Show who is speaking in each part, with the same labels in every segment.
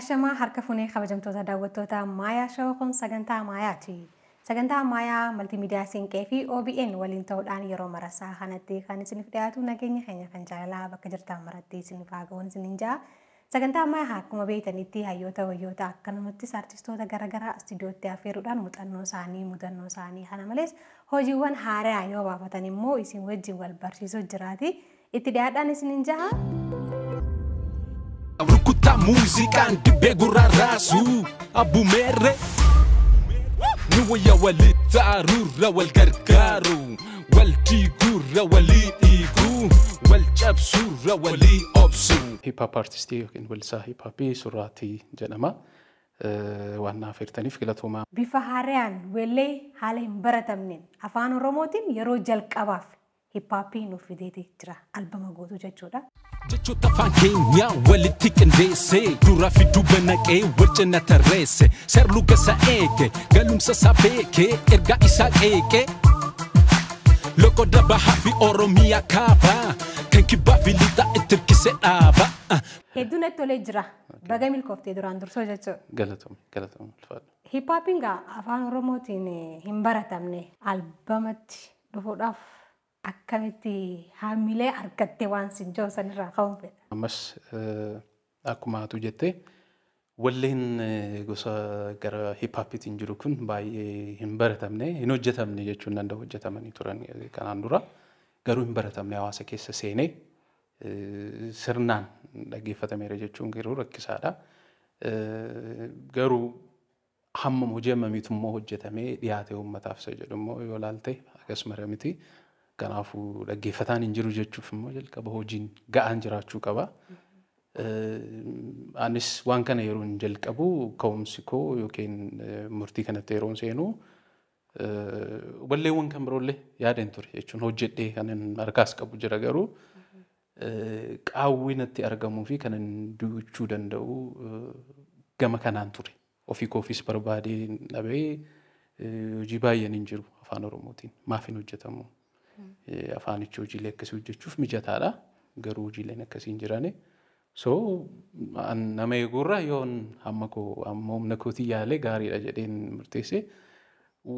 Speaker 1: Ashamaa, harka fuunee kabajamtoota daawwattoota Maayaa Show, kun sagantaa Maayaati. Sagantaa Maayaa Maltiimiidiyaa Siinqee fi OBN waliin ta'uudhaan yeroo marasaa kanatti kan isiniif dhiyaatu, nageenya keenya kan jaalalaa bakka jirtan maratti isiniif haa ga'uun isiniin ja'a. Sagantaa Maayaa akkuma beektanitti hayyoota, wayyoota, akkanumattis artistoota garaagaraa istuudiyootti affeeruudhaan muuxannoo isaanii, mudannoo isaanii, kana malees hojiiwwan haaraa yoo baafatan immoo isin wajjin wal barsiisuu jiraati. Itti dhiyaadhaan isiniin ja'a.
Speaker 2: Rukuttaa muuziqaan dibbee gurraa raasu abbumeerre ni wayya, walitti aaruurra wal gargaaru, wal diiguurra walii dhiiguu, wal cabsuurra walii obsu.
Speaker 3: Hip hop artistii yookiin weellisaa hip hopii Surraatii jedhama. Waan naaf affeertaniif galatoomaa.
Speaker 1: Bifa haaraan weellee haala hin baratamneen Afaan Oromootiin yeroo jalqabaaf hip hopii nuuf fideeti jira. Albama guutuu jechuudha.
Speaker 2: Jechoota afaan keenyaa walitti qindeesse, duraa fi duuba naqee wal cina tarreesse, seerluga isa eege, galumsa isaa beekee, ergaa isaa qeeqee, loqoda bahaa fi Oromiyaa kaabaa kan kibbaa fi lixaa itti hirkisee dhaaba.
Speaker 1: Hedduu natti tolee jira. Baga milkooftee duraan dursoo jechuudha.
Speaker 3: Galatoomii, galatoomii, ulfaadha.
Speaker 1: Hip hopiin gaa Afaan Oromootiin hin baratamne albamatti dhufuudhaaf akkamitti haamilee argattee waan sin jiru sanirraa ka'uun fedha?
Speaker 3: Ammas akkuma atu jette, walleen gosa gara hip hopiitiin jiru kun baay'ee hin baratamne, hin hojjetamne jechuun danda'u. Hojjetamanii turan kanaan dura, garuu hin baratamne, hawaasa keessa seenee sirnaan dhaggeeffatameera jechuun garuu rakkisaadha. Garuu hammam hojii hammamiitu immoo hojjetamee dhiyaate uummataaf isa jedhu immoo yoo ilaalte akkasuma miti. Kanaafuu dhaggeeffataan hin jiru jechuuf immoo jalqaba hojiin ga'aan jiraachuu qaba. Anis waan kana yeroo hin jalqabu, ka'umsi koo yookiin murtii kanatti yeroo seenu, walleewwan kan biroollee yaadeen ture jechuun hojjedhee kan harkaas qabu jira, garuu qaawwi natti argamuu fi kan duuchuu danda'u gama kanaan ture. Ofii koofis barbaadee dhabee, hojii baay'een hin jiru Afaan Oromootiin. Maaf hin hojjetamu? Afaanichi hojiilee akkasii hojjechuuf mijataadha. Garuu hojiileen akkasii hin jirani. So nama eeguurra yoon hamma koo amma humna kootii yaalee gaariidha jedheen murteesse,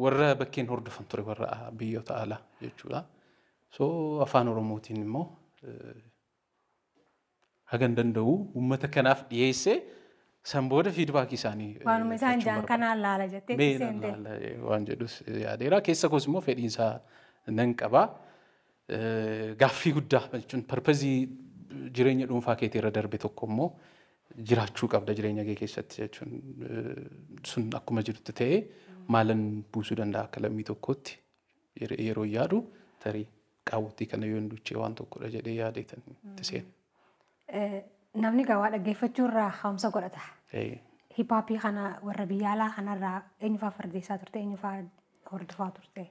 Speaker 3: warra bakkeen hordofan ture warra biyyoota alaa jechuudha. So Afaan Oromootiin immoo hagan danda'u uummata kanaaf dhiyeessee, san booda feedbackii isaanii
Speaker 1: Waanuma isaan jaan kanaan laala jettee
Speaker 3: Mee laala waan jedhus yaadeera. Keessa koos immoo fedhiinsaa nan qaba. Gaaffii guddaa jechuun purposeii jireenya dhuunfaa keetii irra darbe tokko immoo jiraachuu qabda jireenya kee keessatti jechuun sun akkuma jirutti ta'ee, maalan buusuu danda'a akka lammii tokkootti yeroo yaadu, tarii qaawwattii kana yoo hin duchee waan tokkodha jedhee yaadeetan itti seena.
Speaker 1: Namni gawaa dhaggeeffachuu irraa ka'umsa godhata. Hip hopii kana warra biyya alaa kanarraa eenyufaa fardeessaa turte, eenyufaa hordofaa turte?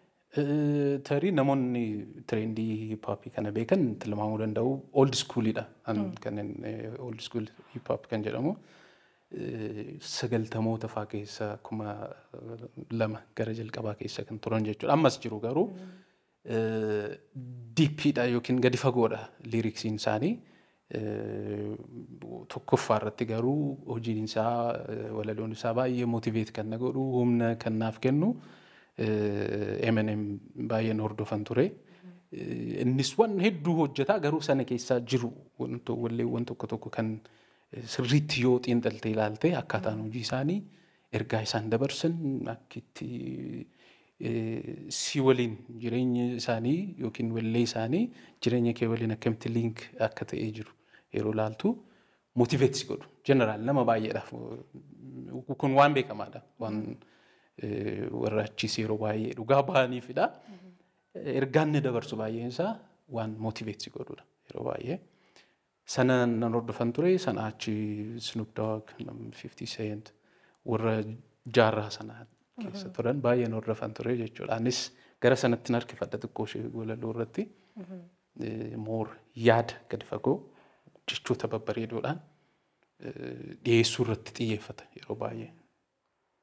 Speaker 3: Tarii namoonni trendii hip hopii kana beekan tilmaamuu danda'u. Old schoolidha. Kan old school hip hop kan jedhamu 90moota fa'aa keessa, 2000 gara jalqabaa keessa kan turan jechuudha. Ammas jiru, garuu deepiidha yookiin gadi fagoodha lyricsiin isaanii. Tokkoffaa irratti garuu hojiin isaa, walaloon isaa baay'ee motivate kan na godhu, humna kan naaf kennu Eminem baay'een hordofan ture. Innis waan hedduu hojjetaa, garuu sana keessaa jiru walleewwan tokko tokko kan sirriitti yoo xiinxalte ilaalte, akkaataan hojii isaanii, ergaa isaan dabarsan, akkitti si waliin jireenya isaanii yookiin wallee isaanii jireenya kee waliin akkamitti link akka ta'ee jiru yeroo ilaaltu motivate si godhu. General nama baay'eedhaaf kun waan beekamaadha. Waan warra achiis yeroo baay'ee dhugaa bahaniifidha. Ergaan inni dabarsu baay'een isaa waan motivate si godhudha yeroo baay'ee. Sana nan hordofan ture, sana achi Snoop Dogg, 50 Cent, warra jaarraa sana keessa turan baay'een hordofan ture jechuudha. Anis gara sanatti harkifadha xiqqoo ishee walaloo irratti. More yaada gadi fagoo jechoota babbareedoodhaan dhiyeessuu irratti xiyyeeffata yeroo baay'ee.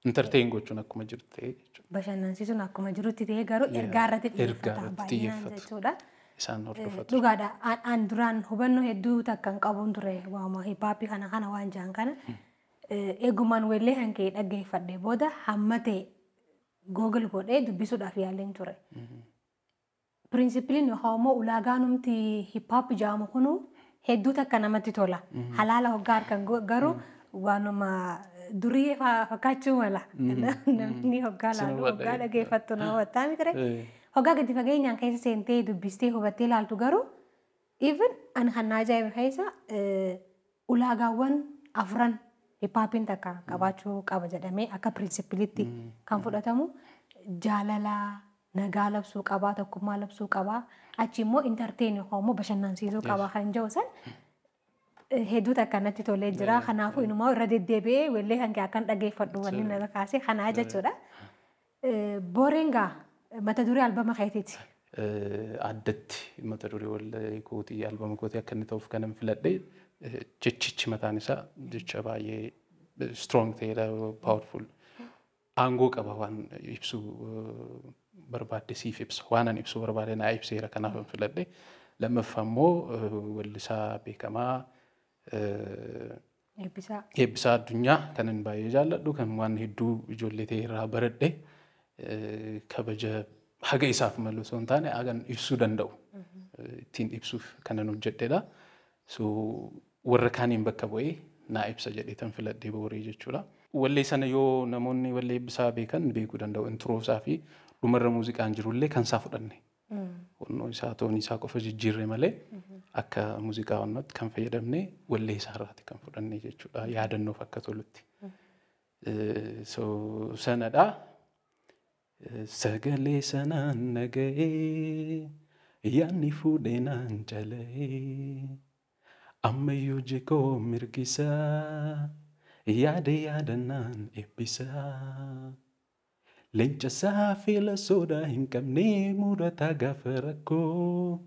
Speaker 3: Entertain gochuun akkuma jiru ta'ee jechuudha.
Speaker 1: Bashannansiisuun akkuma jirutti ta'ee, garuu ergaa irratti
Speaker 3: Ergaa
Speaker 1: xiyyeeffata
Speaker 3: irratti
Speaker 1: baay'inaan
Speaker 3: xiyyeeffatu.
Speaker 1: jechuudha.
Speaker 3: Isaan hordofatu.
Speaker 1: Dhugaadha. An duraan hubannoo hedduu takka hin qabuun ture waama hip hopii kana waan jaan kana. Eegumaan weellee kan kee dhaggeeffadhe booda hamma ta'e Google godhee dubbisuudhaaf yaaleen ture. Principleiin yookaan immoo ulaagaan hip hop jedhamu kunu hedduu takka namatti tola. Halaala hoggaa harkan garuu waanuma durii fakkaachuu mala. Namni hoggaa laalu hoggaa dhaggeeffattu nama hubattaa miti. Hoggaa gadi fageenyaan keessa seentee dubbistee hubattee ilaaltu garuu even ani kan na ajaa'ibe keessa ulaagaawwan afran hip hopiin takka qabaachuu qaba jedhamee akka principleitti kan fudhatamu jaalala, nagaa labsuu qabaa, tokkummaa labsuu qabaa, achi immoo entertain yookaan immoo bashannansiisuu qabaa kan jiru san hedduu takka natti tolee jira. Kanaafuu inumaa irra deddeebi'ee weellee kan kee akkan dhaggeeffadhu wanni na kaase kanaa jechuudha. Booreen gaa mata duree albama keetiiti.
Speaker 3: Addatti mata duree wallee kootii albama kootii akka inni ta'uuf kanan filadhe jechichi mataan isaa jecha baay'ee strong ta'edha, powerful. Aangoo qaba, waan ibsuu barbaadde siif ibsa. Waan ani ibsuu barbaade naa ibseera, kanaaf filadhe. Lammaffaa immoo weellisaa beekamaa
Speaker 1: Eebbisaa.
Speaker 3: Eebbisaa Addunyaa kanan baay'ee jaalladhu, kan waan hedduu ijoollee ta'e irraa baradhe, kabaja haga isaaf malu osoo hin taane hagan ibsuu danda'u ittiin ibsuuf kanan hojjedhedha. So warra kaaniin bakka bu'ee naa ibsa jedhee tan filadhee booree jechuudha. Wallee sana yoo namoonni wallee Eebbisaa beekan beekuu danda'u. Intro isaa fi dhumarra muuziqaan jirullee kan isaa fudhanne. Onnoo isaa toonii isaa qofa jijjiirre malee akka muuziqaa onnootti kan fayyadamne wallee isaa irraati kan fudhanne jechuudha. Yaadannoof akka tolutti. So sanadha. Sagalee sanaan naga'ee yaadni fuudhee naan cala'ee ammayyuu jikoo mirgisaa yaada yaadannaan eebbisaa. Leenca saafela sodaa hin qabne murataa gaafa rakkoo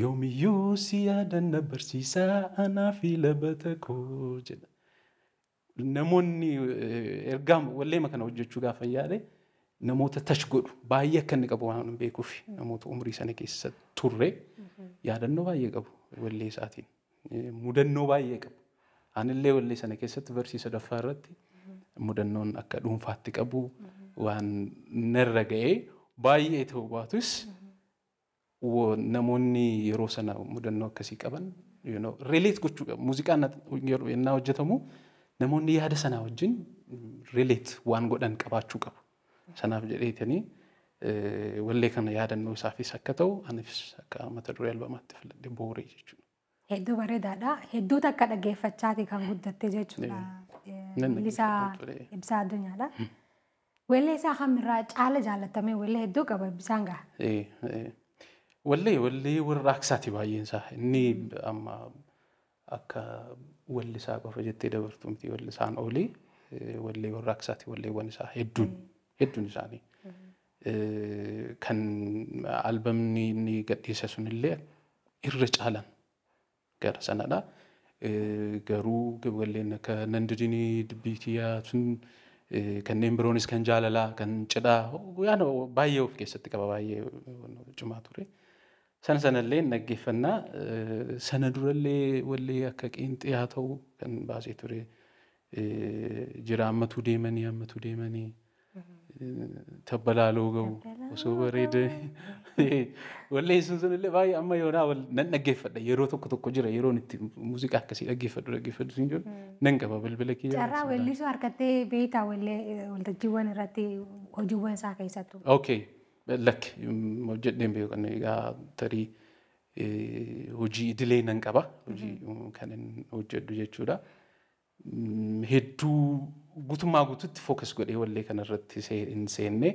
Speaker 3: yoomiyyuu si yaadanna barsiisaa anaa fi labata koo jedha. Namoonni ergaa walleema kana hojjechuu gaafa yaade namoota touch godhu baay'ee akka inni qabu waan beekuuf, namoota umurii sana keessa turre yaadannoo baay'ee qabu, wallee isaatiin mudannoo baay'ee qabu. Anillee wallee sana keessatti barsiisa daffaa irratti mudannoon akka dhuunfaatti qabu waan narra ga'ee baay'ee ta'uu baatus, namoonni yeroo sana mudannoo akkasii qaban relate gochuu qabu. Muuziqaan yeroo yennaa hojjetamu namoonni yaada sanaa wajjin relate waan godhan qabaachuu qabu. Sanaaf jedheetanii wallee kana yaadannoo isaafis akka ta'u anis akka mata duree albamaatti filadhe booree jechuudha.
Speaker 1: Hedduu bareedaadha. Hedduu takka dhaggeeffachaati kan guddatte jechuudha. Weellisaa Eebbisaa Addunyaadha. Weellee isaa kamirraa caala jaallatamee? Weellee hedduu qaba Eebbisaan gaa.
Speaker 3: Wallee warraaqsaati baay'een isaa. Inni amma akka wallisaa qofa jettee dabartu miti, wallisaan olii wallee warraaqsaati walleewwan isaa hedduun hedduun isaanii. Kan albamni inni gadhiise sunillee irra caalan gara sanadha. Garuu walleen akka Nandidinii, Dubbii Kiyyaa sun, kanneen biroonis kan jaalalaa, kan cidhaa yaana baay'ee of keessatti qaba, baay'ee cimaa ture. Sana sanallee dhaggeeffannaa. Sana durallee wallee akka qeenxee haa ta'u kan baasee ture jira, ammatu deemanii tabbalaaloo ga'u osoo bareedee wallee sun sunillee baay'ee amma yoonaa nan dhaggeeffadha. Yeroo tokko tokko jira yeroon itti muuziqaa akkasii dhaggeeffadhu sun jiru nan qaba bilbila kiyya.
Speaker 1: Carraa weellisuu harkattee beektaa wallee waltajjiiwwan irratti hojiiwwan isaa keessattuu?
Speaker 3: Okay, lakki, hojjedheen beeku. Egaa tarii hojii idilee nan qaba, hojii kan hojjedhu jechuudha. Hedduu guutummaa guututti focus godhee wallee kanarratti hin seenne.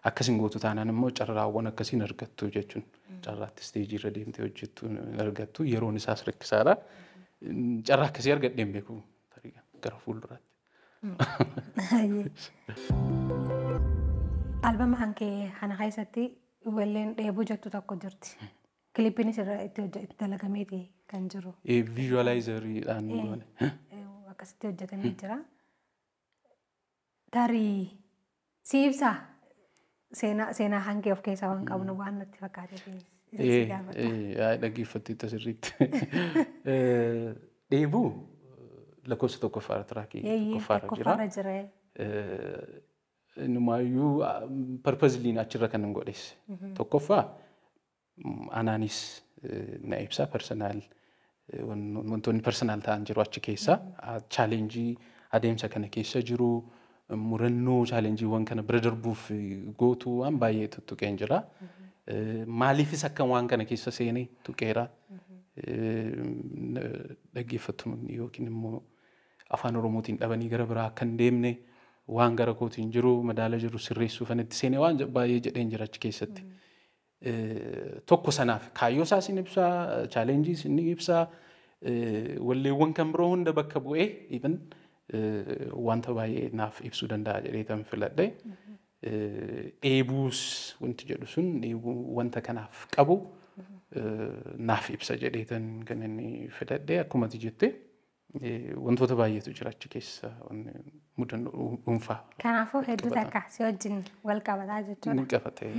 Speaker 3: Akkasiin gootu taanaan immoo carraawwan akkasiin argattu jechuun carraatti stageii irra deemtee hojjettu hin argattu, yeroon isaas rakkisaadha. Carraa akkasii argadhee hin beeku, tarii gara fuulduraatti.
Speaker 1: Albama kan kee kana keessatti walleen dheebuu jettu tokko jirti. Clipiinis irra itti dalagameeti kan jiru.
Speaker 3: Visualizeriidhaan goone.
Speaker 1: Akkasitti hojjetamee jira. Tarii si ibsaa seenaa hangee of keessaa waan qabnu waan natti fakkaatee si gaafadha.
Speaker 3: Dhaggeeffatteetta sirriitti. Dheebuu Lakkoofsa tokkoffaarra, trackii tokkoffaarra jira.
Speaker 1: Tokkoffaarra jira.
Speaker 3: Inumaayyuu purposely'n achirra kan hin godhes. Tokkoffaa anaanis na ibsa, personal wantoonni personal ta'an jiru achi keessa. Challengeii adeemsa kana keessa jiru, murannoo challengeiiwwan kana bira darbuuf gootu waan baay'ee tuttuqeen jira. Maaliifis akka waan kana keessa seenee tuqeera. Dhaggeeffattoonni yookiin immoo afaan Oromootiin dhabanii gara biraa akka hin deemne, waan gara kootiin jiru madaala jiru sirreessuuf itti seenee waan baay'ee jedheen jira achi keessatti. Tokko sanaaf kaayyoo isaas ni ibsaa, challengeiis ni ibsaa, walleewwan kan biroo hunda bakka bu'ee even wanta baay'ee naaf ibsuu danda'a jedhee tan filadhe. Dheebuus wanti jedhu sun dheebuu wanta kanaaf qabu naaf ibsa jedhee tan kan inni filadhe. Akkuma ati jette wantoota baay'eetu jira achi keessa, mudannoo dhuunfaa.
Speaker 1: Kanaafuu hedduu takka si wajjin wal qabataa jechuudha.
Speaker 3: Ni qabate.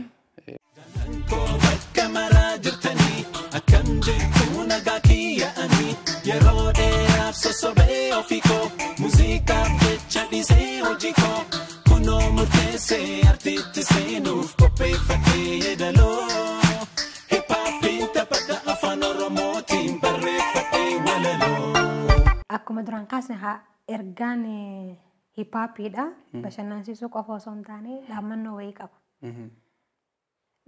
Speaker 2: Bakka maraa jirtanii, akkam jirtu? Nagaa kiyya'anii yeroo dheeraaf sossobee ofii koo muuziqaaf jecha dhiisee hojii koo kunoo murteessee artiitti seenuuf qopheeffadhee yeedaloo. Hip hopiin taphadha, afaan Oromootiin barreeffadhee walaloo.
Speaker 1: Akkuma duraan kaasne haa ergaan hip hopiidha. Bashannansiisuu qofa osoo hin taane dhaammannoo wayii qaba.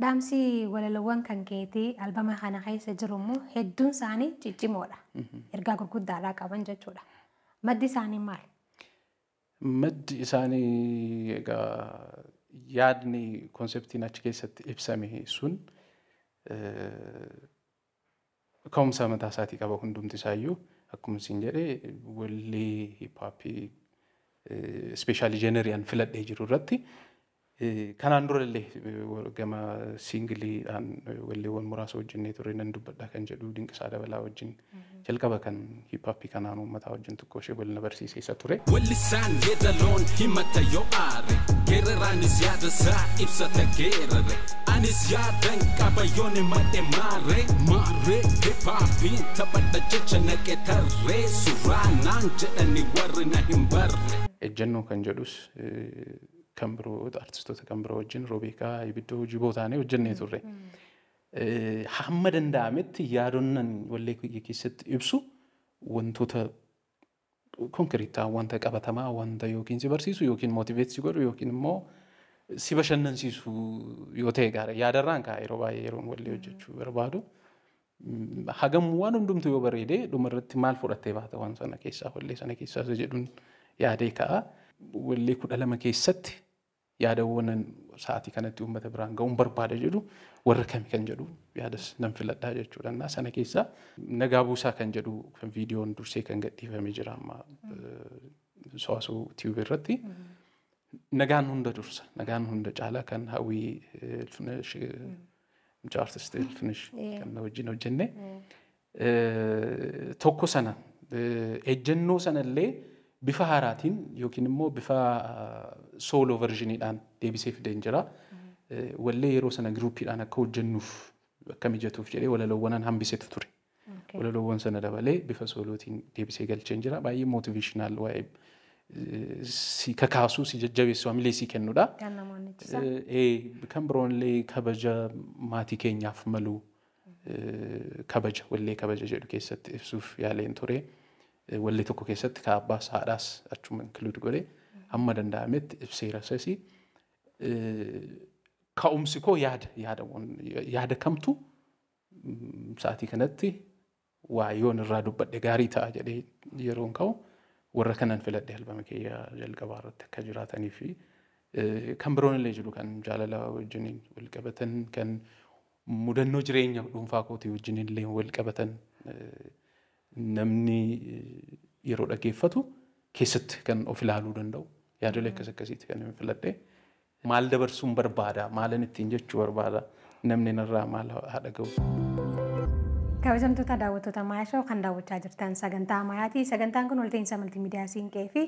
Speaker 1: Dhaamsi walaloowwan kan keetii albama kana keessa jiru immoo hedduun isaanii ciccimoodha. Ergaa gurguddaadhaa qaban jechuudha. Maddi isaanii maali?
Speaker 3: Maddi isaanii egaa yaadni conceptiin achi keessatti ibsame sun ka'umsa mataa isaatii qaba hundumti isaayyuu. Akkuma isin jedhee, wallee hip hopii especially genrean filadhee jiru irratti kanaan dura illee gama singleiidhaan walleewwan muraasa hojjennee ture. Nan dubbadha kan jedhu Dinqisaa Dabalaa wajjin jalqaba kan hip hopii kanaan uummataa wajjin tokko ishee wal na barsiise isa ture.
Speaker 2: Wallisaan yeedaloon himata yoo aare, geeraraanis yaada isaa ibsata geerare. Anis yaadan qaba yoon himadhe maare maare. Hip hopiin taphadha jecha naqe tarree, suuraa naan jedhani warri na hin barre.
Speaker 3: Ejjennoo kan jedhus kan biroo artistoota kan biroo wajjin, Roobeekaa, Ibiddoo, Jiboo taanee hojjennee turre. Hamma danda'ametti yaadonnan wallee kiyya keessatti ibsu wantoota concrete, wanta qabatamaa, wanta yookiin si barsiisu yookiin motivate si godhu yookiin immoo si bashannansiisu yoo ta'e gaara yaadarraan ka'a yeroo baay'ee yeroon wallee hojjechuu barbaadu. Hagam waan hundumtu yoo bareede, dhumarratti maal fudhattee baata waan sana keessaa, wallee sana keessaa isa jedhuun yaadee ka'a. Wallee 12 keessatti yaadawwan sa'aatii kanatti uummata biraan ga'uun barbaada jedhu warra kami kan jedhu yaadas nan filadhaa jechuudha. Sana keessaa nagaa buusaa kan jedhu kan viidiyoon dursee kan gadhiifamee jira amma Sowaasuu Tube irratti. Nagaan hunda dursa, nagaan hunda caalaa kan Hawwii Ilfinesh, mucaa artistii Ilfinesh kan wajjin hojjenne. Tokko sana ejjennoo sanallee bifa haaraatiin yookiin immoo bifa solo versioniidhaan deebisee fideen jira. Wallee yeroo sana groupiidhaan akka hojjennuuf akka mijatuuf jedhee walaloowwanan hambisetu ture. Walaloowwan sana dabalee bifa solotiin deebisee galcheen jira. Baay'ee motivational, waa'ee si kakaasuu, si jajjabeessu, hamilee si kennudha.
Speaker 1: Kan namoonni ibsa.
Speaker 3: Kan biroonillee kabaja maatii keenyaaf malu kabaja wallee kabaja jedhu keessatti ibsuuf yaaleen ture. Wallee tokko keessatti ka abbaas haadhaas achuma include godhe hamma danda'ametti ibseera sasi. Ka'umsi koo yaada yaada yaada kamtu sa'aatii kanatti waa yoon irraa dubbadhe gaarii ta'a jedhee yeroon ka'u warra kanan filadhe albama kiyya jalqabaa irratti akka jiraatanii fi kan biroon illee jiru, kan jaalala wajjin wal qabatan, kan mudannoo jireenya dhuunfaa kootii wajjin illee wal qabatan, namni yeroo dhaggeeffatu keessatti kan of ilaaluu danda'u yaadolee akkas akkasiitti kan hin filadhe. Maal dabarsuun barbaada? Maalan ittiin jechuu barbaada? Namni narraa maal haa dhaga'u?
Speaker 1: Kabajamtoota daawwattoota Maayaa Show, kan daawwachaa jirtan sagantaa Maayaati. Sagantaan kun walta'iinsa maltiimiidiyaa Siinqee fi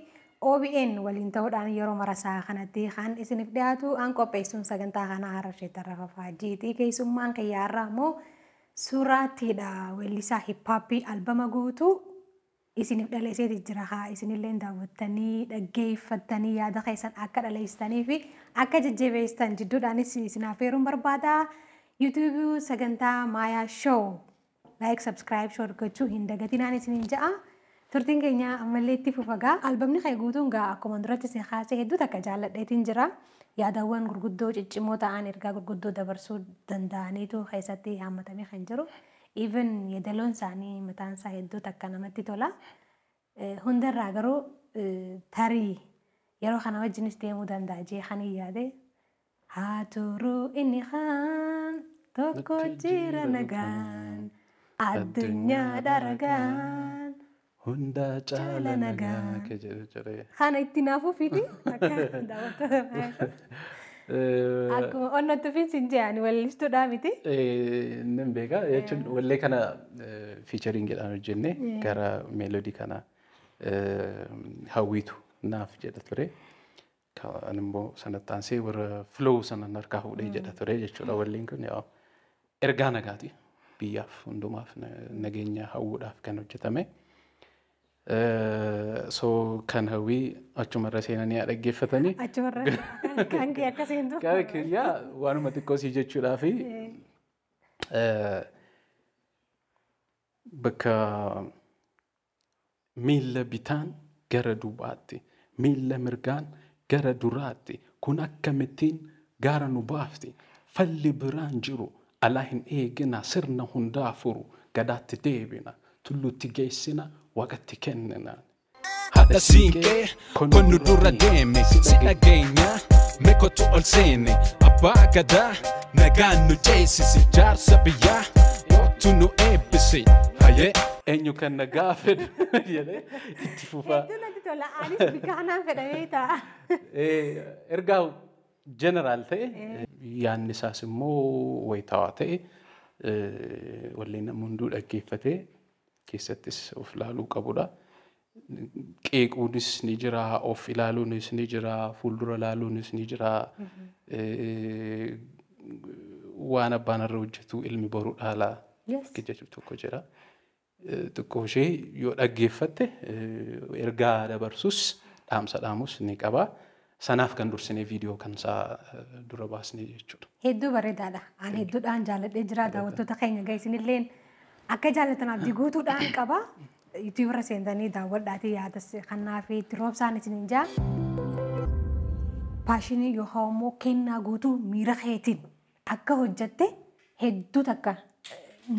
Speaker 1: OBN waliin ta'uudhaan yeroo marasaa kanatti kan isiniif dhiyaatu. An qopheessuun sagantaa kanaa Hararshee Tarrafaa Jiitii. Keessummaan kiyyaarraa immoo Suuraattiidha. Weellisaa hip hopii albama guutuu Isiniif dhaleesseeti jira haa isinillee daawwattanii dhaggeeffattanii yaada keessan akka dhaleessitanii fi akka jajjabeessitan jidduudhaanis isin affeeruun barbaada. YouTube sagantaa Maayaa Show like, subscribe, share gochuu hin dagatinaan isiniin ja'a. Turtiin keenya ammallee itti fufa gaa. Albamni kee guutuun gaa akkuma duratti isin kaasee hedduu takka jaalladheetiin jira. Yaadawwan gurguddoo ciccimoo ta'an ergaa gurguddoo dabarsuu danda'aniitu keessatti haammatamee kan jiru. Even yeedaloon isaanii mataan isaa hedduu takka namatti tola. Hundarraa garuu tarii yeroo kana wajjinis deemuu danda'a jee kan hin yaade. Haa turuu inni kaan tokko jira nagaan addunyaa daragaan.
Speaker 3: Hunda caala nagaa.
Speaker 1: Kana itti naafuufiiti akka daawwattoota akkuma onnatti ofiin hin je'ani wallistuudhaa miti.
Speaker 3: Nan beeka jechuun wallee kana featuringiidhaan hojjenne gara meelodii kana hawwiitu naaf jedha ture. Kan immoo sanatti aansee warra flow sana harkaa fuudhee jedha ture jechuudha. Walleen kun ergaa nagaati biyyaaf hundumaaf nageenya hawwuudhaaf kan hojjetame. So kan hawwii achumarra seenanii haa dhaggeeffatanii.
Speaker 1: Achumarra kan kee akka seentu.
Speaker 3: Kan kiyyaa waanuma xiqqoo sii jechuudhaa fi bakka miilla bitaan gara duubaatti miilla mirgaan gara duraatti kun akkamittiin gaara nu baafti falli biraan jiru alaa hin eegina sirna hundaa furu gadaatti deebina tulluutti geessina waaqatti kennina.
Speaker 2: Haadha siinqee konnu dura deeme si dhageenya meeqotu ol seene abbaa gadaa nagaan nu ceesisi jaarsa biyyaa mootu nu eebbisi hayee.
Speaker 3: Eenyu kan nagaa fedhu jedhee itti fufaa.
Speaker 1: Hedduu natti tola. Anis bikka kanaan fedhamee ta'a.
Speaker 3: Ergaa jeneraal ta'e yaadni isaas immoo wayitaawaa ta'e walleen nama hunduu dhaggeeffatee keessattis of ilaaluu qabudha. Qeequunis ni jira, of ilaaluunis ni jira, fuuldura ilaaluunis ni jira. Waan abbaan irra hojjetu ilmi boru dhaala jechuun tokko jira. Xiqqoo ishee yoo dhaggeeffatte ergaa dabarsus dhaamsa dhaamus ni qaba. Sanaaf kan dursinee viidiyoo kan isaa dura baasnee jechuudha.
Speaker 1: Hedduu bareedaadha. Ani hedduudhaan jaalladhee jira. Daawwattoota keenya isinilleen akka jaallatan abdii guutuudhaan qaba. YouTube irra seentanii daawwadhaatii yaadas kannaa fi itti roobsaan isiniin jaa. Passionii yookaan immoo kennaa guutuu miira keetiin akka hojjatte hedduu takka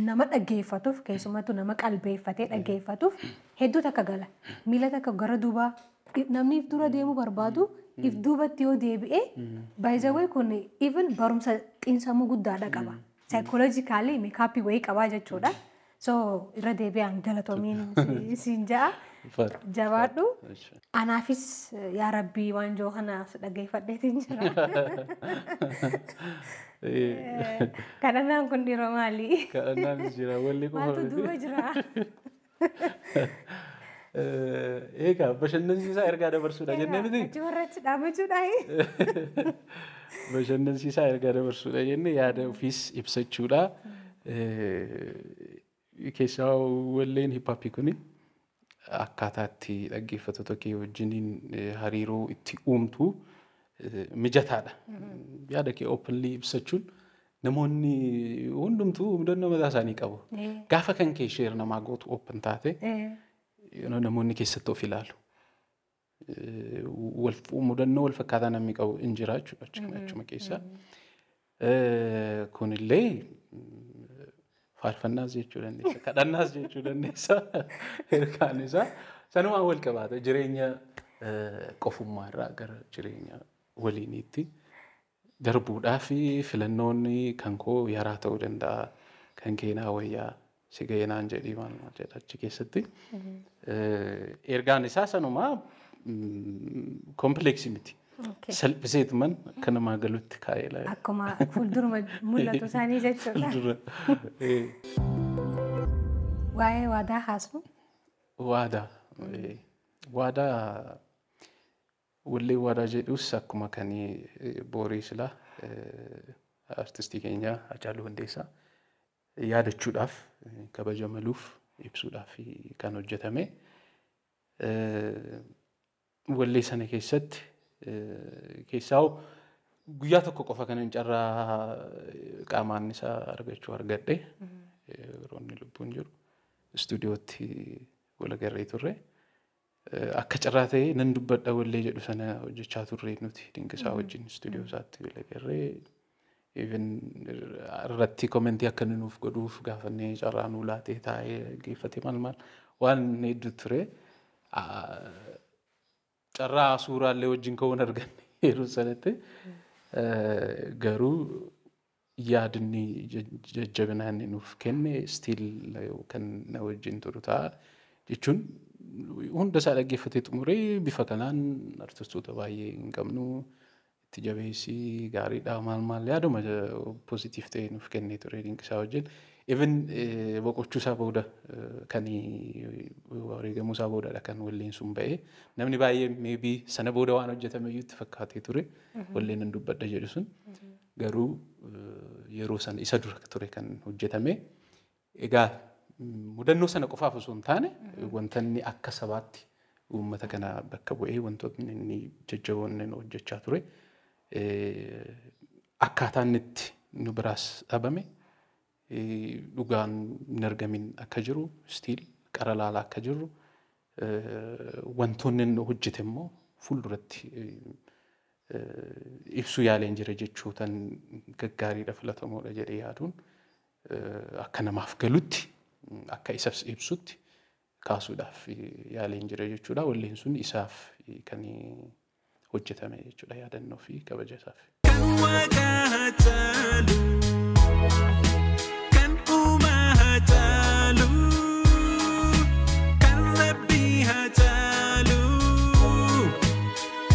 Speaker 1: nama dhaggeeffatuuf keessumattuu nama qalbeeffatee dhaggeeffatuuf hedduu takka gala. Miila takka gara duubaa namni if dura deemuu barbaadu if duubatti yoo deebi'e baay'ee kun even barumsa xiinsammuu guddaadha qaba. Psychologically makeupii wayii qabaa jechuudha. So irra deebi'aan galatoomiin siin ja'a. Jabaadhu. Anaafis yaa Rabbii waan joo kana dhaggeeffadheetiin jira. Kadhannaan kun dhiiroo maali?
Speaker 3: Kadhannaanis jira walli qofa
Speaker 1: Maaltu duuba jira?
Speaker 3: Egaa bashannansiisaa ergaa dabarsuudha jennee miti?
Speaker 1: Achi warrachi dhaabbachuudha.
Speaker 3: Bashannansiisaa ergaa dabarsuudha jennee yaada ofiis ibsachuudha. Keessaa walleen hip hopii kuni akkaataa itti dhaggeeffattoota kee wajjiniin hariiroo itti uumtu mijataadha. Yaada kee openly ibsachuun namoonni hundumtuu mudannoo mataa isaanii qabu. Gaafa kan kee share namaa gootu open taate namoonni keessatti of ilaalu. Mudannoo wal fakkaataa namni qabu hin jira jechuudha achuma keessa. Kunillee faarfannaas jechuu dandeessa, kadhannaas jechuu dandeessa. Ergaan isaa sanumaan wal qabaata jireenya qofummaa irraa gara jireenya waliiniitti darbuudhaa fi filannoon kan koo yaraa ta'uu danda'a, kan keenaa wayyaa si ga'eenaan jedhii maal maal jedha achi keessatti. Ergaan isaa sanumaa complexii miti. Salphiseetuman akka namaa galutti kaa'ee laala.
Speaker 1: Akkuma fuulduruma mul'atu isaanii jechuudha.
Speaker 3: Fuuldura.
Speaker 1: Waa'ee waadaa haasnu.
Speaker 3: Waadaa. Waadaa wallee waadaa jedhus akkuma kan boorii silaa artistii keenya Haacaaluu Hundeessaa yaadachuudhaaf kabaja maluuf ibsuudhaaf kan hojjetame. Wallee sana keessatti keessaa guyyaa tokko qofa kan hin carraa qaamaan isaa argachuu argadhe, yeroo inni lubbuun jiru istuudiyootti wal agarree turre. Akka carraa ta'ee nan dubbadha wallee jedhu sana hojjechaa turre nuti Dinqisaa wajjin istuudiyoo isaatti wal agarree, even irratti comment akka inni nuuf godhuuf gaafannee carraa nuu laatee taa'ee dhaggeeffatee, maal maal waan hedduu ture. Carraa suuraallee wajjin ka'uun arganne yeroo sanatti. Garuu yaadni jajjabinaa inni nuuf kenne still kan na wajjin turu ta'a jechuun, hunda isaa dhaggeeffatee xumuree, bifa kanaan artistoota baay'ee hin qabnu, itti jabeessii, gaariidha, maal maal yaaduma positive ta'e nuuf kennee ture Dinqisaa wajjin. Even boqochuu isaa booda, kan wareegamuu isaa boodadha kan walleen sun ba'ee. Namni baay'ee maybe sana booda waan hojjetame iyyuu itti fakkaatee ture walleen nan dubbadha jedhu sun. Garuu yeroo sana isa dura ture kan hojjetame. Egaa mudannoo sana qofaaf osoo hin taane, wanta inni akka sabaatti uummata kana bakka bu'ee wantootni inni jajjaboon inni hojjechaa ture, akkaataa inni itti nu biraas dhabame, dhugaan hin argamin akka jiru, still qara laalaa akka jirru, wantoonni inni hojjete immoo fuulduratti ibsuu yaaleen jira jechootan gaggaariidha, filatamoodha jedhee yaaduun, akka namaaf galutti, akka isas ibsutti kaasuudhaaf yaaleen jira jechuudha. Walleen sun isaaf kan hojjetame jechuudha, yaadannoo fi kabaja isaaf.
Speaker 4: Kan Waaqaa caalu, kan uumaa caalu, kan Rabbii haa caalu,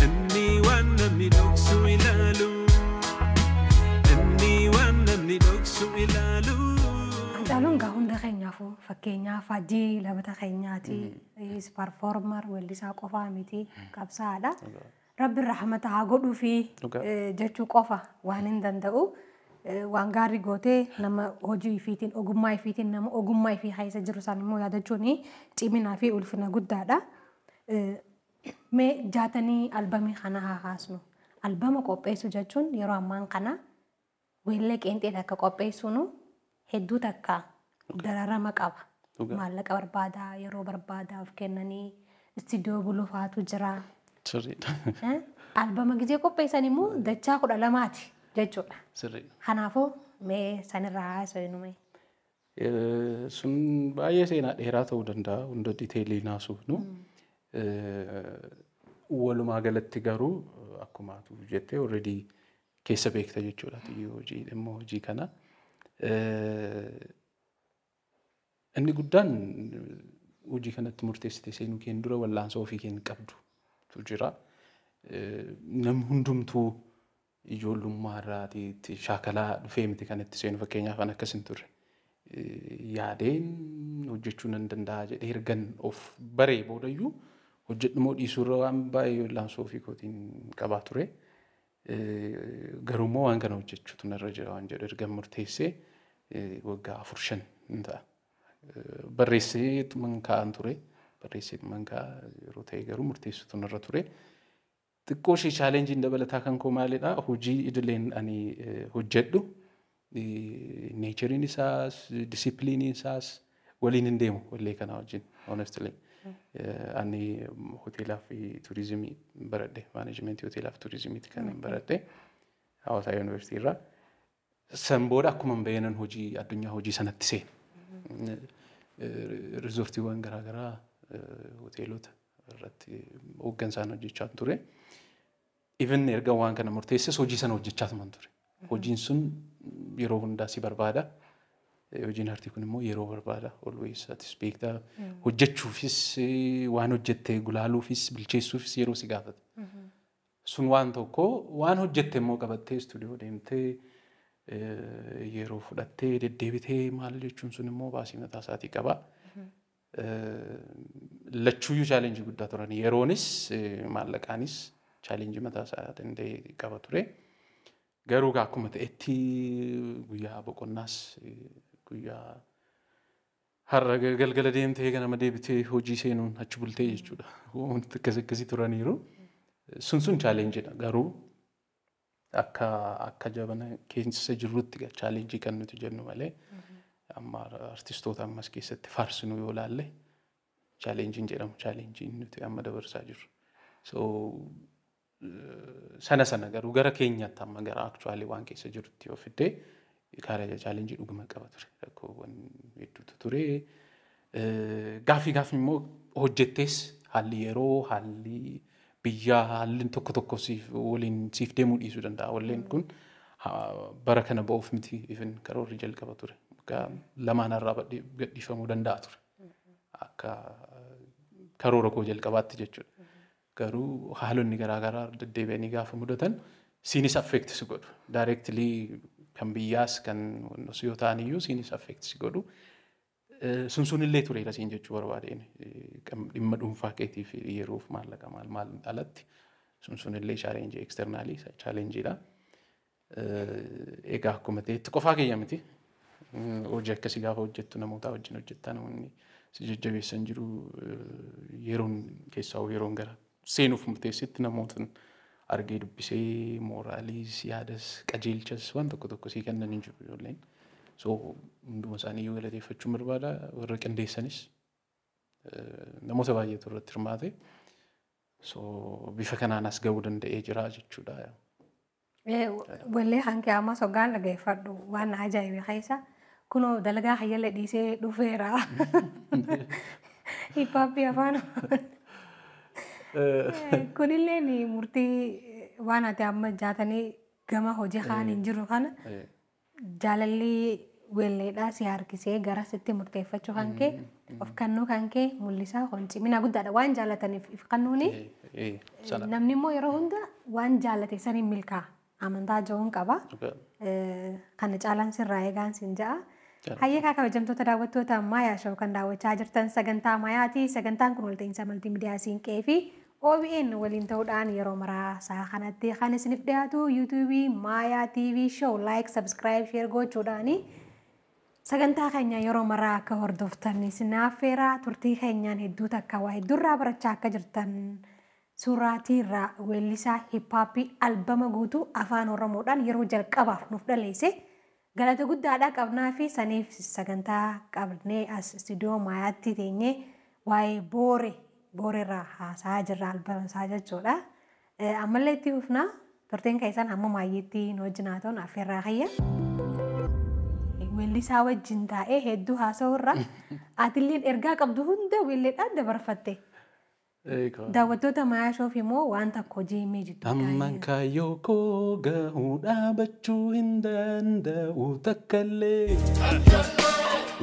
Speaker 4: inni waan namni dhoksu ilaalu, inni waan namni dhoksu ilaalu.
Speaker 1: Hacaaluun gaa hunda keenyaafuu fakkeenyaaf hajii labata keenyaati. Performer, weellisaa qofaa miti, qabsaa'aadha. Rabbi rahmata haa godhuu fi jechuu qofa waan hin danda'u. Waan gaarii gootee nama hojii ifiitiin, ogummaa ifiitiin, nama ogummaa ifii keessa jiru isaan immoo yaadachuun ciminaa fi ulfina guddaadha. Mee jaatanii albamii kana haa kaasnu. Albama qopheessuu jechuun yeroo ammaan kana weellee qeenxee takka qopheessuun hedduu takka dararama qaba. Maallaqa barbaada, yeroo barbaada, of kennanii istiidiyoo bulufaatu jira.
Speaker 3: Sirriidha.
Speaker 1: Albama gizee qopheessan immoo dachaa 12ti jechuudha.
Speaker 3: Sirriidha.
Speaker 1: Kanaafuu mee sanirraa haasofnu mee.
Speaker 3: Sun baay'ee seenaa dheeraa ta'uu danda'a, hunda detail naasuufnu. Walumaa galatti garuu akkuma atu jettee already keessa beekta jechuudha hojii dhimma hojii kana. Inni guddaan hojii kanatti murteessitee seenuu keen dura wallaansoo ofii keen qabdu jira. Namni hundumtuu ijoollummaa irraatii itti shaakalaa dhufee miti kan itti seenu. Fakkeenyaaf an akkas hin turre. Yaadeen hojjechuu nan danda'a jedhee ergan of baree boodayyuu hojjedhu moo dhiisuurra waan baay'ee wallaansoo ofii kootiin qabaa ture. Garuu immoo waan kana hojjechuutu narra jira waan jedhu ergan murteessee waggaa 4, 5 hin ta'a. Barreessee man kaa'an ture. Barreessee man kaa'a yeroo ta'e, garuu murteessuutu narra ture. Xiqqoo ishee challengeiin dabalataa kan koo maalidhaa? Hojii idileen ani hojjedhu natureiin isaas disciplineiin isaas waliin hin deemu wallee kanaa wajjin, honestly. Ani hoteelaa fi turizimii baradhe, managementii hoteelaa fi turizimiiti kan hin baradhe Hawaasaa Yuunivarsiitii irraa. San booda akkuma hin baheenan hojii addunyaa hojii sanatti seene. Riizoortiiwwan garaagaraa, hoteelota irratti hooggansaan hojjechaa ture. Even erga waan kana murteesses hojii sana hojjechaa tuman ture. Hojiin sun yeroo hundaa si barbaada. Hojiin artii kun immoo yeroo barbaada. Always atis beektaa, hojjechuufis, waan hojjette gulaaluufis, bilcheessuufis yeroo si gaafata. Sun waan tokko, waan hojjette immoo qabattee istuudiyoo deemtee yeroo fudhattee deddeebitee maal jechuun sun immoo baasii mataa isaatii qaba. Lachuuyyuu challenge guddaa turan. Yeroonis maallaqaanis challenge mataa isaa danda'e qaba ture. Garuu akkuma ta'etti guyyaa boqonnaas, guyyaa Har'a galgala deemtee ganama deebitee hojii seenuun achi bultee jechuudha. Wanti akkas akkasii turaniiru. Sun challengeiidha garuu akka jabana keessa jirrutti challenge kan nuti jennu malee amma artistoota ammas keessatti faarsinu yoo laalle challengeiin jedhamu challengeiin nuti amma dabarsaa jirru. So sana garuu gara keenyaatti amma gara actually waan keessa jirutti yoo fiddee karaa challenge dhuguma qaba ture. Rakkoowwan hedduutu ture. Gaafii immoo hojjettees haalli yeroo haalli biyyaa haalli tokko tokko siif waliin siif deemuu dhiisuu danda'a. Walleen kun bara kana ba'uuf miti even karoorri jalqaba ture. Lamaan irraa gadhiifamuu danda'a ture. Akka karoora koo jalqabaatti jechuudha. Garuu haalonni garaagaraa deddeebi'anii gaafa mudatan siinis affect si godhu. Directly kan biyyaas kan yoo ta'an iyyuu siinis affect si godhu. Sun illee tureera siin jechuu barbaadeen dhimma dhuunfaa keetii fi yeroof maallaqa maal maal alatti sun illee challenge external challengeiidha. Egaa akkuma ta'etti qofaa kiyya miti. Hojii akkasii gaafa hojjettu namoota wajjin hojjettaa namoonni si jajjabeessan jiru yeroon keessaa yeroon gara seenuuf murteessitti namoota argee dubbisee moraaliis yaadas qajeelchas waan tokko tokko sii kennan hin jiru ijoolleen. So hunduma isaanii iyyuu galateeffachuun barbaada warra qindeessanis namoota baay'eetu irratti hirmaate. So bifa kanaan as ga'uu danda'ee jira jechuudha.
Speaker 1: Wallee hanqee ammas hoggaan dhageeffadhu waan ajaa'ibe keessa kunoo dalagaa hayyala dhiisee dhufeera. Hip hopii afaan kunillee murtii waan ati amma jaatanii gama hojii kaan hin jiru kana jaalalli weelleedhaa si harkisee gara sitti murteeffachuu kan kee of kennuu kan kee mul'isaa kun cimina guddaadha waan jaalataniif if kennuuni namni immoo yeroo hunda waan jaalate saniin milkaa'a amantaa jiruun qaba. Kana caalaan sirraa eegaan siin ja'a. Hayyee kabajamtoota daawwattoota Maayaa Show kan daawwachaa jirtan sagantaa Maayaati. Sagantaan kun walta'iinsa maltiimiidiyaa Siinqee fi OBN waliin ta'uudhaan yeroo maraa sa'a kanatti kan isiniif dhiyaatu YouTubeii Maayaa TV Show like, subscribe, share gochuudhaani sagantaa keenya yeroo maraa akka hordoftan isin affeera. Turtii keenyaan hedduu takka waa hedduurraa barachaa akka jirtan suuraatiirraa weellisaa hip hopii albama guutuu afaan Oromoodhaan yeroo jalqabaaf nuuf dhaleesse. Galata guddaadha qabnaa fi saniif sagantaa qabnee as istuudiyoo Maayaatti teenyee waa'ee booreerraa haasaa jirra albama isaa jechuudha. Ammallee itti fufnaa turtiin keessan hamma maayyeetti nu wajjin haa ta'uun affeerraa kiyya. Weellisaa wajjin taa'ee hedduu haasa'u irraa atilleen ergaa qabdu hunda weelleedhaan dabarfatte. Daawwattoota Maayaa Showf immoo waan tokko hojii himee jidduu.
Speaker 3: Amman kaayyoo koo gahuu dhaabachuu hin danda'u takkallee.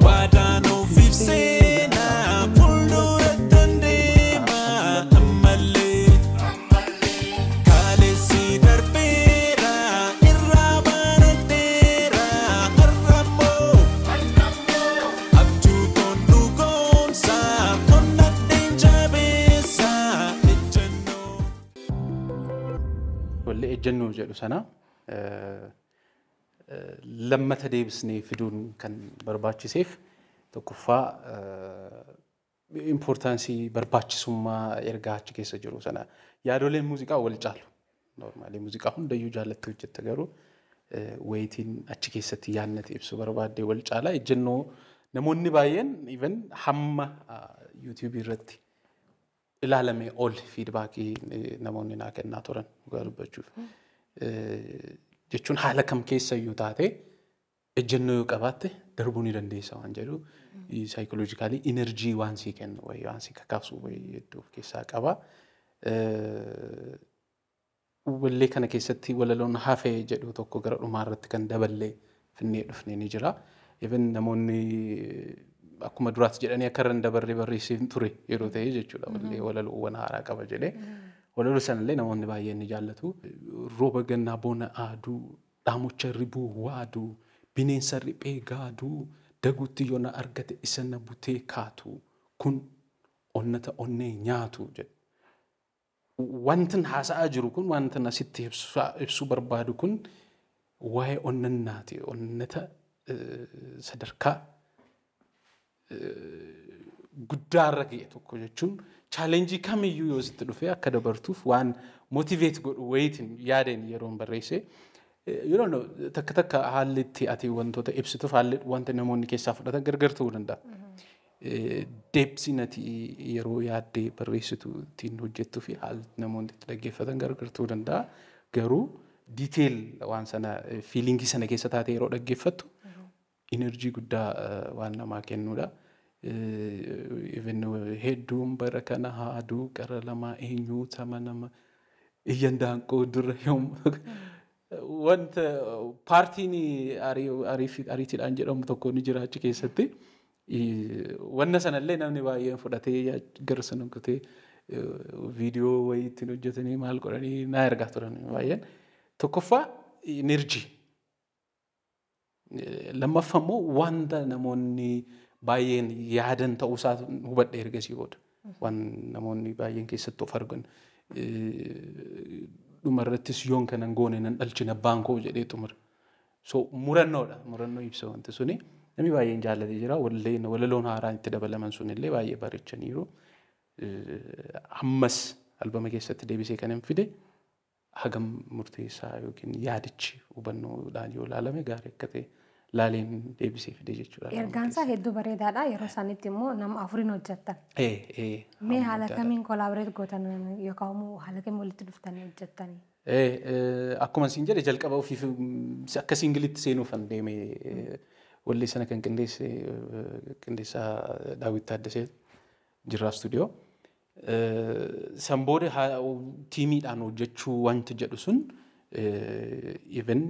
Speaker 4: Waadaan ofiif seenaa fuulduratti deema ammallee. Kaalessi darbeera irraa baradheera har'ammoo. Abjuu koon dhugoomsa onnadheen jabeessa ejjennoo.
Speaker 3: Wallee ejjennoo jedhu sana lammata deebisnee fiduun kan barbaachiseef tokkoffaa importance barbaachisummaa ergaa achi keessa jiru sana yaadoleen muuziqaa wal caalu. Normally muuziqaa hundayyuu jaallattee hojjetta garuu wayitiin achi keessatti yaadnati ibsu barbaadde wal caala. Ejjennoo namoonni baay'een even hamma YouTubeii irratti ilaalame ol feedbackii namoonni naa kennaa turan dhugaa dubbachuuf. Jechuun haala kam keessa iyyuu taate ejjennoo yoo qabaatte darbuu ni dandeessa waan jedhu psychologically energy waan sii kennu wayii waan sii kakaasu wayii hedduu of keessaa qaba. Wallee kana keessatti walaloon hafee jedhu tokko gara dhumaa irratti kan daballee finnee dhufne ni jira. Even namoonni akkuma duraatti jedhanii akka irra hin dabarre barreessee ture yeroo ta'e jechuudha. Wallee walaloowwan haaraa qaba jedhee. Walaloo sanallee namoonni baay'een ni jaallatu. Rooba gannaa bona aaduu, dhaamocha ribuu waaduu, bineensa riphee gaaduu, daguutti yoo na argate isa na butee kaatu, kun onnata onnee nyaatu jedhu. Wantin haasa'aa jiru kun wantin asitti ibsuu barbaadu kun waa'ee onnannaati. Onnata sadarkaa Guddaarra ga'e tokko jechuun challenge kamiyyuu yoo sitti dhufe akka dabartuuf waan motivate godhu wayiitiin yaadeen yeroon barreesse. You don't know, takka takka haalli itti ati wantoota ibsituuf haalli wanta namoonni keessaa fudhatan gargar ta'uu danda'a. Deebsiin ati yeroo yaaddee barreessitu ittiin hojjettuu fi haalli namoonni itti dhaggeeffatan gargar ta'uu danda'a. Garuu detail waan sana, feeling sana keessa taatee yeroo dhaggeeffattu energy guddaa waan namaa kennudha. Even hedduun bara kana haaduu qara lamaa eenyuu sama nama iyyan daanqoo dura yoom wanta paartiin ariitiidhaan jedhamu tokko ni jira achi keessatti. Wanna sanallee namni baay'een fudhatee gara sana kutee viidiyoo wayii ittiin hojjetanii maal godhanii naa ergaa turan baay'een. Tokkoffaa energy. Lammaffaa immoo wanta namoonni baay'een yaadan ta'uusaa hubadhe ergasii booda. Waan namoonni baay'een keessatti of argan. Dhumarrattis yoon kanan goone nan dhalchina abbaan koo jedhee xumura. So murannoodha. Murannoo ibsa wanti suni. Namni baay'een jaallatee jira. Walleen walaloon haaraan itti dabalaman sunillee baay'ee bareechaniiru. Ammas albama keessatti deebisee kan hin fide hagam murteessaa yookiin yaadichi hubannoodhaan yoo ilaalame gaarii akka ta'e laaleen deebisee fide jechuudha.
Speaker 1: Ergaan isaa hedduu bareedaadha. Yeroo isaanitti immoo nama afuriin hojjettan. Mee haala kamiin collaborate gootan yookaan immoo haala kamiin walitti dhuftanii hojjettanii?
Speaker 3: Akkuma siin jedhe, jalqaba ofiif akka singleitti seenuufan deeme. Wallee sana kan qindeesse qindeessaa Daawit Taaddasee Jirraa Stuudiyoo. San booda teamiidhaan hojjechuu wanti jedhu sun even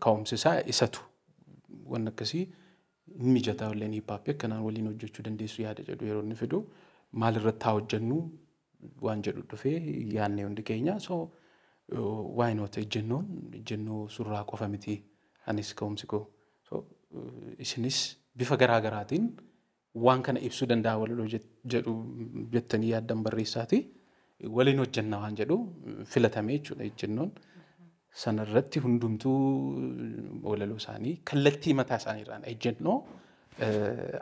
Speaker 3: ka'umsi isaa isatu waan akkasii mijataa walleen hip hop akkanaan waliin hojjechuu dandeessu yaada jedhu yeroo inni fidu, maal irratti haa hojjennu waan jedhu dhufee yaadne hundi keenya. So why not? Ejjennoon ejjennoo surraa qofa miti, anis ka'umsi koo, so isinis bifa garaa garaatiin waan kana ibsuu danda'a walaloo jedhu jettanii yaaddan barreessaati waliin hojjenna waan jedhu filatame jechuudha ejjennoon. Sanarratti hundumtuu walaloo isaanii kallattii mataa isaaniirraan ejjennoo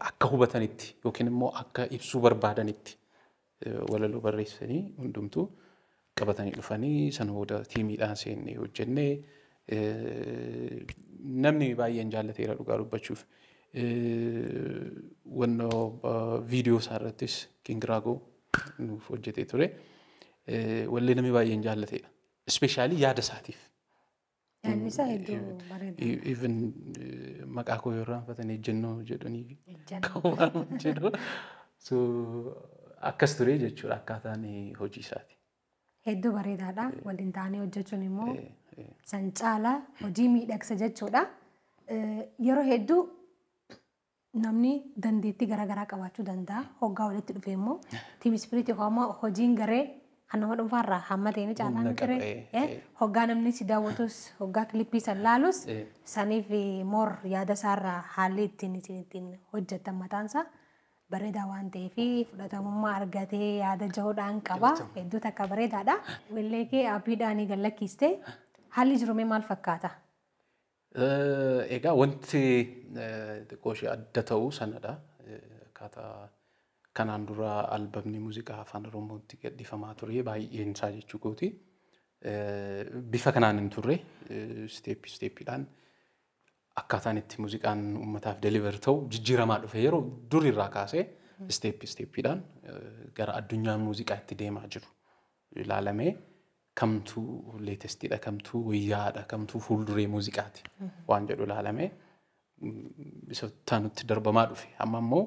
Speaker 3: akka hubatanitti yookiin immoo akka ibsuu barbaadanitti walaloo barreessanii hundumtuu qabatanii dhufanii, sana booda teamiidhaan seennee hojjennee namni baay'een jaallateera dhugaa dubbachuuf. Wannoo viidiyoo isaa irrattis Kingiraagoo nuuf hojjetee ture. Wallee namni baay'een jaallateedha. Especially yaada isaatiif.
Speaker 1: Yaadni isaa hedduu bareeda.
Speaker 3: Even maqaa koo yoo irraanfatan ejjennoo jedhanii
Speaker 1: Ejjennoo.
Speaker 3: kan jedhu. So akkas ture jechuudha akkaataan hojii isaati.
Speaker 1: Hedduu bareedaadha. Waliin ta'anii hojjechuun immoo san caalaa hojii miidhagsa jechuudha. Yeroo hedduu namni dandeettii garaagaraa qabaachuu danda'a. Hoggaa walitti dhufee immoo team spirit yookaan immoo hojiin garee kan nama dhuunfaarraa hamma ta'e ni caalaa
Speaker 3: Humna qaba,
Speaker 1: miti ree. Hoggaa namni si daawwatus, hoggaa clip san laalus, saniif more yaada isaarraa haalli ittiin isin ittiin hojjettan mataansaa bareedaa waan ta'eef fudhatamummaa argatee yaada jahuudhaan qaba. Hedduu takka bareedaadha. Wallee kee aappiidhaan gallakkiiste, haalli jiru mee maal fakkaata?
Speaker 3: Egaa wanti xiqqoo ishee adda ta'u sanadha. Akkaataa kanaan dura albamni muuziqaa afaan Oromootti gadhiifamaa ture baay'een isaa jechuu kooti. Bifa kanaan hin turre, step stepiidhaan akkaataan itti muuziqaan uummataaf deliver ta'u jijjiiramaa dhufe. Yeroo durirraa kaasee step stepiidhaan gara addunyaan muuziqaa itti deemaa jiru ilaalamee, kamtuu latestiidha, kamtuu wayyaadha, kamtuu fuulduree muuziqaati waan jedhu ilaalamee isa taanutti darbamaa dhufe. Amma immoo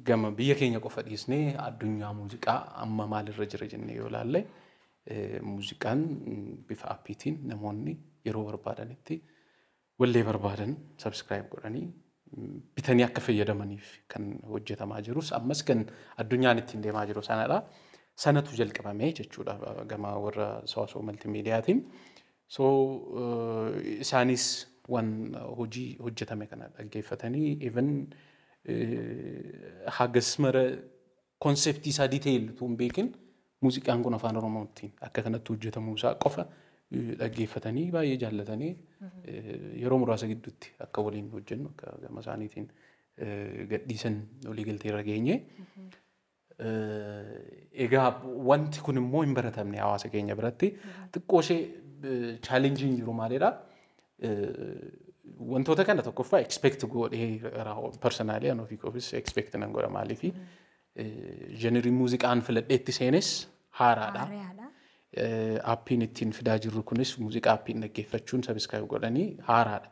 Speaker 3: gama biyya keenya qofa dhiisnee addunyaa muuziqaa amma maalirra jira jennee yoo ilaalle, muuziqaan bifa appiitiin namoonni yeroo barbaadanitti wallee barbaadan subscribe godhanii bitanii akka fayyadamaniif kan hojjetamaa jirus, ammas kan addunyaan ittiin deemaa jiru sanadha. Sanatu jalqabame jechuudha gama warra Sawaasoo Maltiimiidiyaatiin. So isaanis waan hojii hojjetame kana dhaggeeffatanii, even hagas mara concept isaa detail utuu hin beekin, muuziqaan kun afaan Oromootiin akka kanatti hojjetamuu isaa qofa dhaggeeffatanii baay'ee jaallatanii, yeroo muraasa gidduutti akka waliin hojjennu akka gama isaaniitiin gadhiisan waliigaltee irra geenye. Egaa wanti kun immoo hin baratamne hawaasa keenya biratti. Xiqqoo ishee challengeiin jiru maalidha? Wantoota kana tokkoffaa expect godhee, personally an ofii koofis expect nan godha, maaliifi genre muuziqaan filadheetti seenes haaraadha. Appiin ittiin fidaa jirru kunis, muuziqaa appiin dhaggeeffachuun subscribe godhanii haaraadha.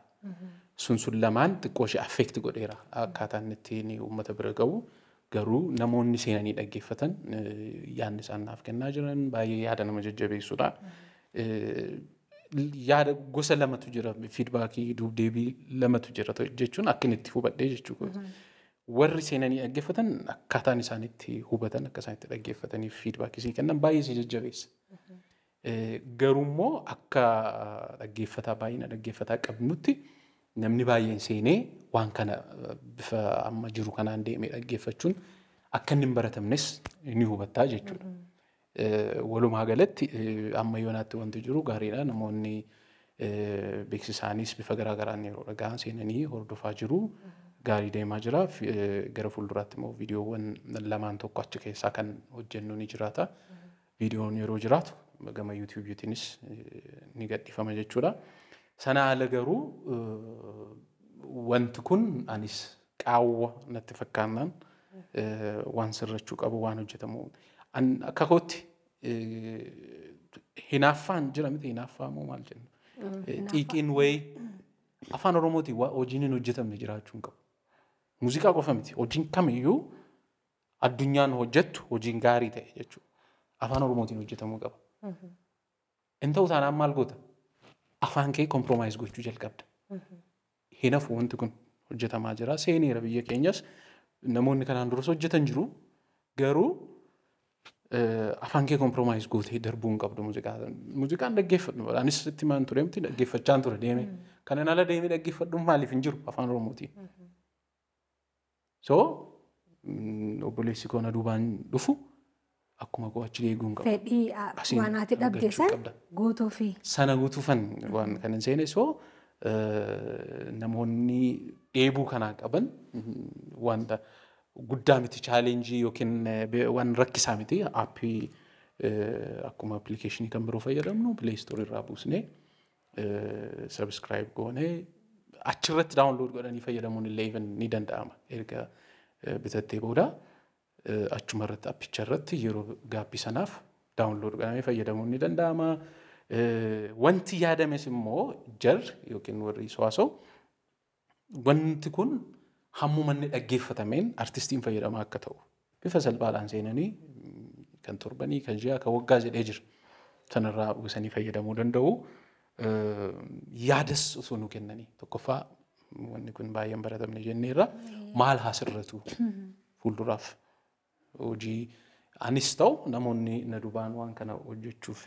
Speaker 3: Sun lamaan xiqqoo ishee affect godheera akkaataan ittiin uummata bira gahu. Garuu namoonni seenanii dhaggeeffatan yaadni isaan naaf kennaa jiran baay'ee yaada nama jajjabeessudha. Yaada gosa lamatu jira, feedbackii duubdeebii lamatu jira jechuun akka inni itti hubadhee jechuudha. Warri seenanii dhaggeeffatan akkaataan isaan itti hubatan, akka isaan itti dhaggeeffataniif feedbackii sii kennan baay'ee si jajjabeessa. Garuu immoo akka dhaggeeffataa, baay'ina dhaggeeffataa qabnutti namni baay'een seenee waan kana bifa amma jiru kanaan deemee dhaggeeffachuun akka inni hin baratamnes ni hubattaa jechuudha. Walumaa galatti amma yoonaatti wanti jiru gaariidha. Namoonni beeksisaanis bifa garaa garaan yeroo dhaga'an seenanii hordofaa jiru. Gaarii deemaa jira. Gara fuulduraatti immoo viidiyoowwan lamaan tokko achi keessaa kan hojjennu ni jiraata. Viidiyoon yeroo jiraatu gama YouTubeiitiinis ni gadhiifama jechuudha. Sana ala garuu wanti kun anis qaawwa natti fakkaannaan waan sirrachuu qabu, waan hojjetamu. Akka kootti hinaaffaan jira miti, hinaaffaa moo maal jennu? Xiiqiin wayii afaan Oromootiin hojiin hin hojjetamne jiraachuu hin qabu. Muuziqaa qofa miti, hojiin kamiyyuu addunyaan hojjettu, hojiin gaarii ta'e jechuudha. Afaan Oromootiin hojjetamuu qaba. Hin ta'u taanaan maal goota? Afaan kee compromise gochuu jalqabda. Hin hafu, wanti kun hojjetamaa jira. Seeneera biyya keenyas, namoonni kanaan duras hojjetan jiru. Garuu afaan kee compromise gootee darbuu hin qabdu muuziqaa. Muuziqaan dhaggeeffadhu. Anis itti maan ture miti, dhaggeeffachaan ture deemee. Kanan ala deemee dhaggeeffadhu maaliif hin jiru afaan Oromootiin? So obboleessi koo na duubaan dhufu akkuma koo achi eeguu hin qabu.
Speaker 1: Fedhii waan ati dhabde san guutuu fi.
Speaker 3: Sana guutuufan waan kan hin seene. So namoonni dheebuu kanaa qaban wanta guddaa miti, challenge yookiin waan rakkisaa miti. Appii akkuma applicationii kan biroo fayyadamnu Play Store irraa buusnee, subscribe goonee, achirratti download godhanii fayyadamuun illee even ni danda'ama. Erga bitattee booda achuma irratti, appicha irratti yeroo gaappii sanaaf download godhamee fayyadamuun ni danda'ama. Wanti yaadames immoo jarri yookiin warri so'asoo wanti kun hammuma inni dhaggeeffatameen artistiin fayyadamaa akka ta'u bifa salphaadhaan seenanii kan torbanii, kan ji'a, kan waggaa jedhee jira. Sanarraa buusanii fayyadamuu danda'u. Yaadas osoo nu kennanii, tokkoffaa wanni kun baay'ee hin baratamne jenneerra, maal haa sirratu, fuulduraaf hojii anis ta'u namoonni na dubaan waan kana hojjechuuf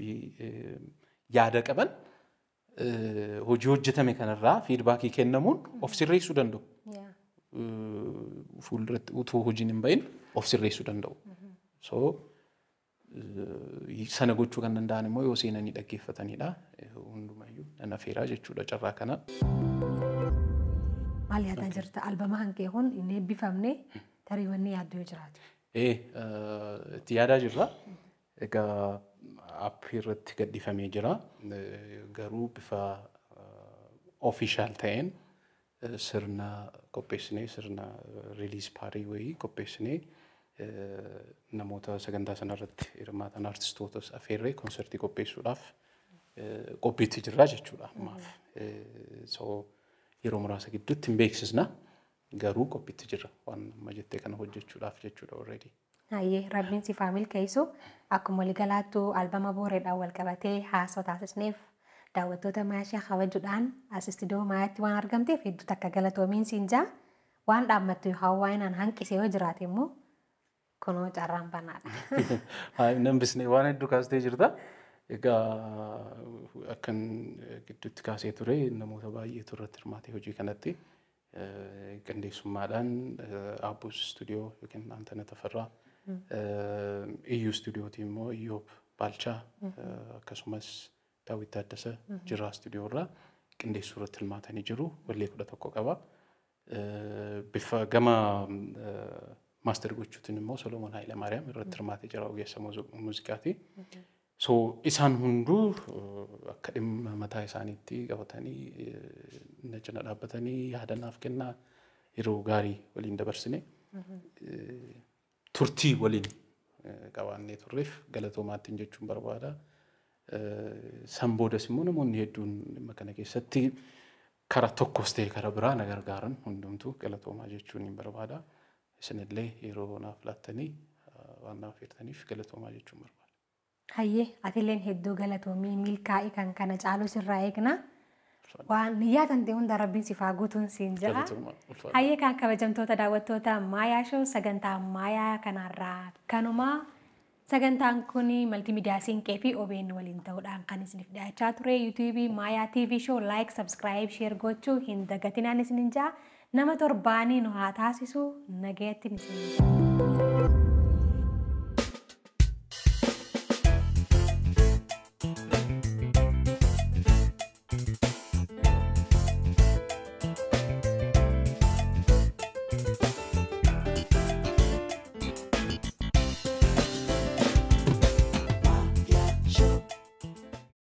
Speaker 3: yaada qaban hojii hojjetame kanarraa feedbackii kennamuun of sirreessuu danda'u. Fuulduratti utuu hojiin hin bahin of sirreessuu danda'u. So sana gochuu kan danda'an immoo yoo seenanii dhaggeeffatanidha. Hundumayyuu nan afeeraa jechuudha carraa kana.
Speaker 1: Maal yaadaa jirta? Albama hankee kun hin eebbifamne, tarii wanni yaaddu yoo jiraate.
Speaker 3: Itti yaadaa jirra. Egaa appii irratti gadhiifamee jira. Garuu bifa official ta'een sirna qopheessinee, sirna release party wayii qopheessinee, namoota sagantaa sanarratti hirmaatan artistootas afeerree konsertii qopheessuudhaaf qophiitti jirra jechuudha ammaaf. So yeroo muraasa gidduutti hin beeksisna, garuu qophiitti jirra waan amma jettee kana hojjechuudhaaf jechuudha already.
Speaker 1: Hayyee, rabbiin siif haa milkeessu. Akkuma waliigalaattuu albama booreedhaan wal qabatee haasoo taasisneef, daawwattoota maashee kabajuudhaan as istiidiyoo maayaatti waan argamteef hedduu takka galatoomiin siin jaa. Waan dhaammattu hawaayinaan hanqisee yoo jiraate immoo kunoo carraan banaadha.
Speaker 3: Nan bisnee, waan hedduu kaastee jirta. Egaa akkan gidduutti kaasee ture, namoota baay'eetu irratti hirmaate hojii kanatti. Qindeessummaadhaan Abbuus Istuudiyoo yookiin Antana Tafarraa, Iyyuu Istuudiyootii immoo Iyyoob Baalchaa, akkasumas Daawit Taaddasa Jirraa Istuudiyoo irraa qindeessuu irratti hirmaatanii jiru. Wallee 11 qaba. Bifa gama master gochuutiin immoo Solomoon Hayilamaariyaam irratti hirmaatee jira, ogeessa muuziqaati. So isaan hunduu akka dhimma mataa isaaniitti qabatanii na cina dhaabbatanii yaada naaf kennaa yeroo gaarii waliin dabarsine, turtii waliin qabaannee turreef galatoomaattiin jechuun barbaada. San boodas immoo namoonni hedduun dhimma kana keessatti karaa tokkos ta'e karaa biraa na gargaaran hundumtuu galatoomaa jechuun hin barbaada. Isinillee yeroo naaf laattanii waan naaf hirtaniif galatoomaa jechuun barbaada.
Speaker 1: Hayyee, atilleen hedduu galatoomii, milkaa'ii, kan kana caalu sirraa eegna. Waan niyyaa tante hunda Rabbiin siif haa guutuun siin jedha.
Speaker 3: Galatoomaa, ulfaadha.
Speaker 1: Hayyee, kan kabajamtoota daawwattoota Maayaa Show, sagantaa Maayaa kanarraa kanuma. Sagantaan kun Maltiimiidiyaa Siinqee fi OBN waliin ta'uudhaan kan isiniif dhiyaachaa ture. YouTube Maayaa TV Show like, subscribe, share gochuu hin dagatinaan isinin jaa. Nama torbaanii nu haa taasisu, nagayatti isin jaa.